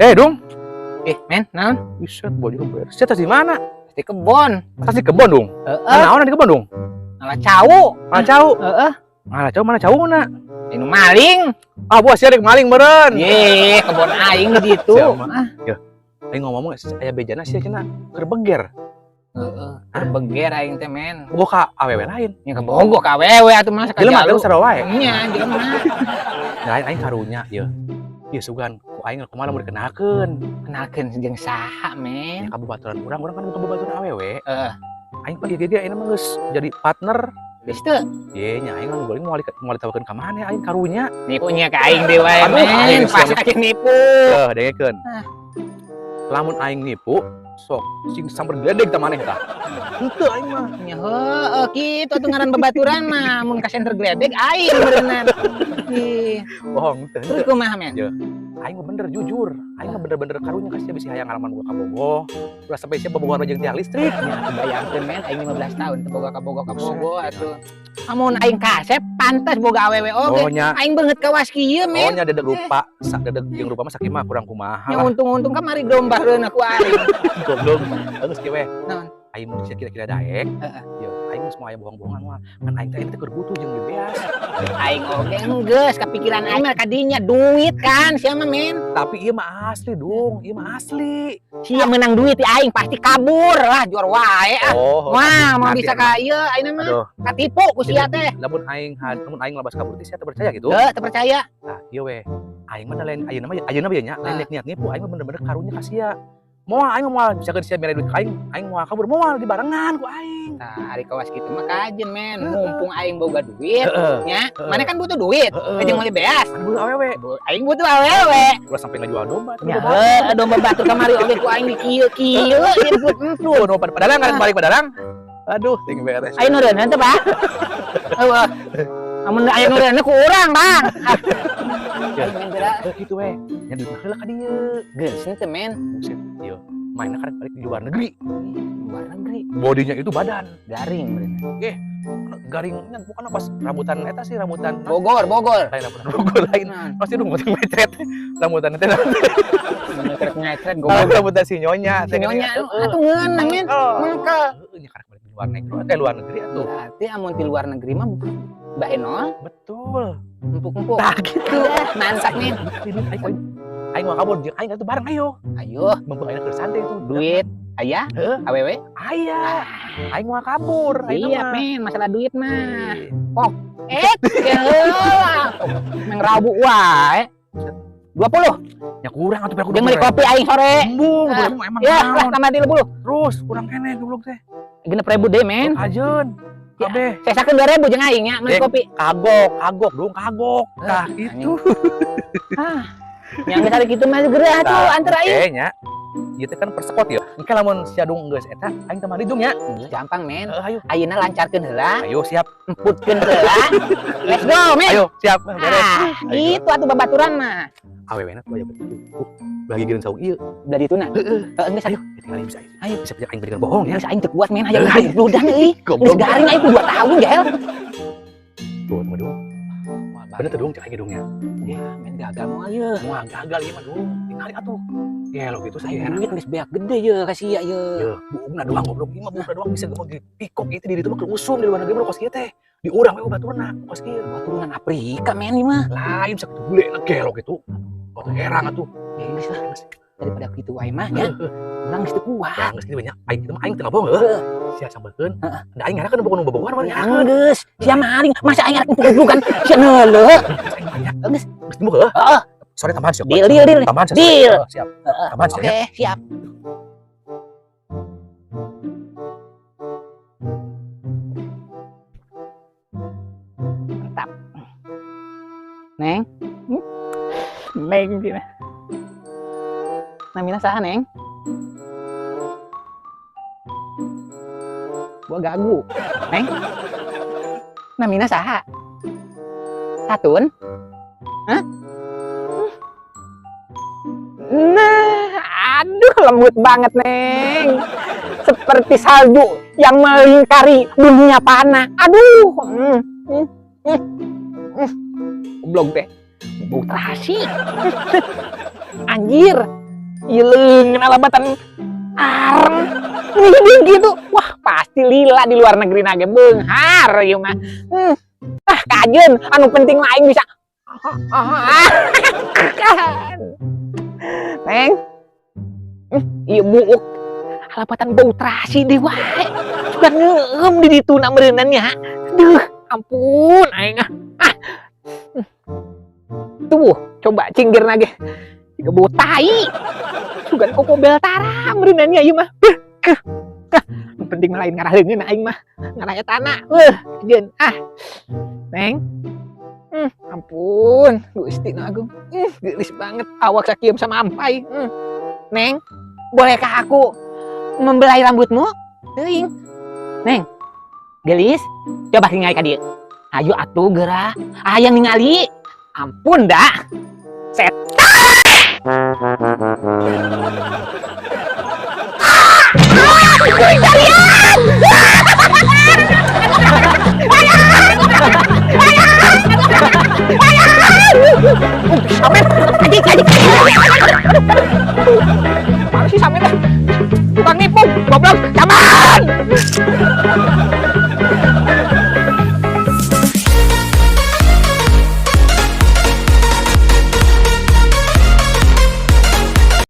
Eh, dong. Eh, men, naon? Buset, baju bersih. Tas di mana? Di kebon. Tas di kebon, dong. Heeh. Naon di kebon, dong? Ngala cau. Mana cau? Heeh. Mana cau, mana cau na? Ini maling. Ah, bos, sia rek maling meureun. Ye, kebon aing di ditu. Siapa? Ah, Aing ngomong aya bejana sia cenah keur beger. Heeh, keur beger aing teh, men. Boga ka awewe lain. Nya kabogoh ka awewe atuh mah Jelema teh sarua wae. Nya, jelema. Nah, aing karunya ieu. Ieu sugan ku aing kumaha mun dikenalkeun. Kenalkeun jeung saha, men? Ya ka babaturan urang, urang kan bukan babaturan awewe. Heeh. Aing pagi dia aing mah geus jadi partner. Geus teu? Ye nya aing mah goreng moal ditawakeun ka maneh aing karunya. Nipunya ka aing deui wae, Aduh, men. Aing Pas siapa? aing nipu. Heuh, dengekeun. Ah. Lamun aing nipu, sok sing samper gledek ta maneh tah. Henteu aing mah. Nya heueuh kitu atuh ngaran babaturan mah, mun ka center gledek aing meureunnan. Ih, Bohong teu. terus kumaha, men? Ya. Aing mah bener jujur. Aing mah bener-bener karunya ka sia bisi hayang ngalaman boga kabogoh. Ulah sampai sia bobogohan jeung tiang listrik. Nya atuh bayangkeun, men, aing 15 tahun teu boga kabogoh kabogoh atuh. Amun aing kasep pantes boga awewe oge. Oh nya, Aing beungeut kawas kieu, oh men. nya dedeg rupa, sak dedeg jeung rupa mah sakieu mah kurang kumaha Nya lah. untung-untung kamari domba reunah ku aing. Goblok. Bagus kieu we. Naon? Aing mun sia kira-kira daek. Heeh. Ya aing geus moal aya bohong-bohongan moal. Ngan aing teh teh keur butuh jeung beas. Aing oge enggeus kapikiran aing mah kadinya duit kan sia mah, men. Tapi ieu mah asli dong, ieu mah asli. Sia menang duit ti aing pasti kabur lah juar wae ah. Oh, Wah, mau nanti bisa ka ieu aing mah Aduh, katipu ku sia teh. Lamun aing labas kabur teh sia teu percaya gitu. Heuh, teu percaya. Tah, ieu we. Aing mah da lain ayeuna mah ayeuna mah nya, lain Ah. niat niat nipu, aing mah bener-bener karunya ka sia. Moal aing mah moal misalkan sia mere duit ka aing, aing moal kabur moal dibarengan ku aing. Nah, ari kawas kitu mah kajen, men. Heeh. Mumpung aing boga duit, Heeh. nya. Heeh. Mana kan butuh duit, Heeh. jeung meuli beas. Kan butuh awewe. Aing butuh awewe. Ulah sampai ngajual domba tuh Ya, domba. heuh, domba batur kamari oge ku aing dikieu-kieu, diemput-emput. Tuh, domba padalang kan balik padalang. Aduh, ting beres. Aing nu reuneuh teh, Pak. Eueuh. Amun aya nu reuneuh ku urang, Bang. Ah. Ya. Aing men beura. Heuh kitu we. Nya duit mah heula ka dieu. Geus teh, men. Buset, ieu. Mainna karek balik di luar negeri. Luar negeri. Bodinya itu badan. Garing bener. Garingnya bukan pas rambutan eta sih rambutan. Bogor, Bogor. Lain rambutan Bogor lain. Nah, Pasti dong penting mecret. Rambutan itu ngecret-ngecret goblok. rambutan si nyonya. Si nyonya atuh ngeunah, men. Mengkel. Heeh, nya karek balik di luar negeri. Teh luar negeri atuh. Berarti amun di luar negeri mah bahenol Betul. empuk-empuk. Tah gitu. Mantap, men. Ini aing aing aing mau kabur jeung aing atuh bareng ayo. Ayo, Mumpung aing keur santai itu. Duit aya, Heeh. awewe. Aya. Aing mau kabur. Aing Iya, mah. men, masalah duit mah. Iya. Eh, geula. Meng rabu wae. 20. Ya kurang atuh aku. Jeung meuli kopi aing sore. Embung, Ah. goblok emang Ya, lah naon. tambah 30. Terus kurang keneh goblok teh. 6.000 deh, men. Ajeun. Ya. Kabeh. Sesakeun 2.000 jeung aing nya meuli Eh. kopi. Kagok, kagok dong, kagok. Tah gitu. Ah. Yang geus ari kitu mah geureuh atuh antar aing. Kayaknya ieu teh kan persekot ya. Engke lamun sia dung geus eta aing teh mandi dung nya. Gampang, men. Heeh, ayo. Ayeuna lancarkeun heula, Ayo siap. emputkeun heula. Let's go, men. Ayo siap. Beres. Ah, gitu atuh babaturan mah. Awewena tuh aya betul. Lagi gireun saung ieu. Belah dituna. Heeh. Heeh, geus Ayo, tinggal bisa. Ayo. Bisa aing berikan bohong ya. Geus aing teu kuat, men, hayang Ayo. udah euy. Geus Goblok. garing aing 2 tahun, jahel. Tuh, tunggu dong. Bener tuh dong cek aing dongnya. Ya, men gagal moal ye. Moal gagal ieu mah dong. Tinggal atuh. Ya lo gitu Aing saya. duit geus beak gede ye ka sia ye. Ya, buungna doang goblok. Ieu mah buungna doang bisa geus dipikok itu di ditu mah keur usum di luar negeri mah kos kieu teh. Di urang we baturna kos kieu. Turunan Afrika, men, ieu mah. Lain bisa kitu bule na gelok gitu. Batu herang atuh. Ya geus lah, daripada kitu wae mah nya. Urang geus teu kuat. Ya geus kitu banyak. Aing kitu mah aing teu ngabohong heuh. Sia sambekeun. Da aing ngarakeun bukan nu bobogohan mah Ya ngarakeun. geus, sia maling, masa aing arek empuk-empukan, sia neuleuh. Aing banyak. Geus. Geus temu heuh. Heeh. Sore tambahan siap. Deal, deal, deal. Tambahan siap. Deal. Heeh, siap. Heeh. Tambahan siap. Oke, siap. Mantap. Neng. Neng gini. Namina saha, Neng? Gua gagu. Neng. Namina saha? Tatun? Hah? Nah, aduh lembut banget, Neng. Seperti salju yang melingkari dunia panah. Aduh. Goblok deh. Bau terasi. Anjir. Ieu leungeun alabatan areng. Ini gitu. Wah, pasti lila di luar negeri na ge beunghar ieu mah. Ah, kajeun anu penting mah aing bisa. Neng. Ieu buuk alabatan bau terasi deui wae. Sugan ngeueum di ditu na meureunnan nya. Duh, ampun aing ah. Ah. Tuh, coba cinggir ge. Jiga bau tai. Sugan kokobel tara meureunnan nya ieu mah. Ah, nu penting mah lain ngarah leungeun aing mah. Ngarah etana. Weuh, jeung ah. Neng. Ampun, Gusti Nu Agung. Geulis banget awak sakieu samampai. Neng, bolehkah aku membelai rambutmu? Teuing. Neng, geulis, coba tingali ka dieu. Ayo atuh geura. Hayang ningali. Ampun dah. Setan. Ah, kalian. Samet, adik, adik. Mana sih Samet? Tukang nipu, goblok, Saman.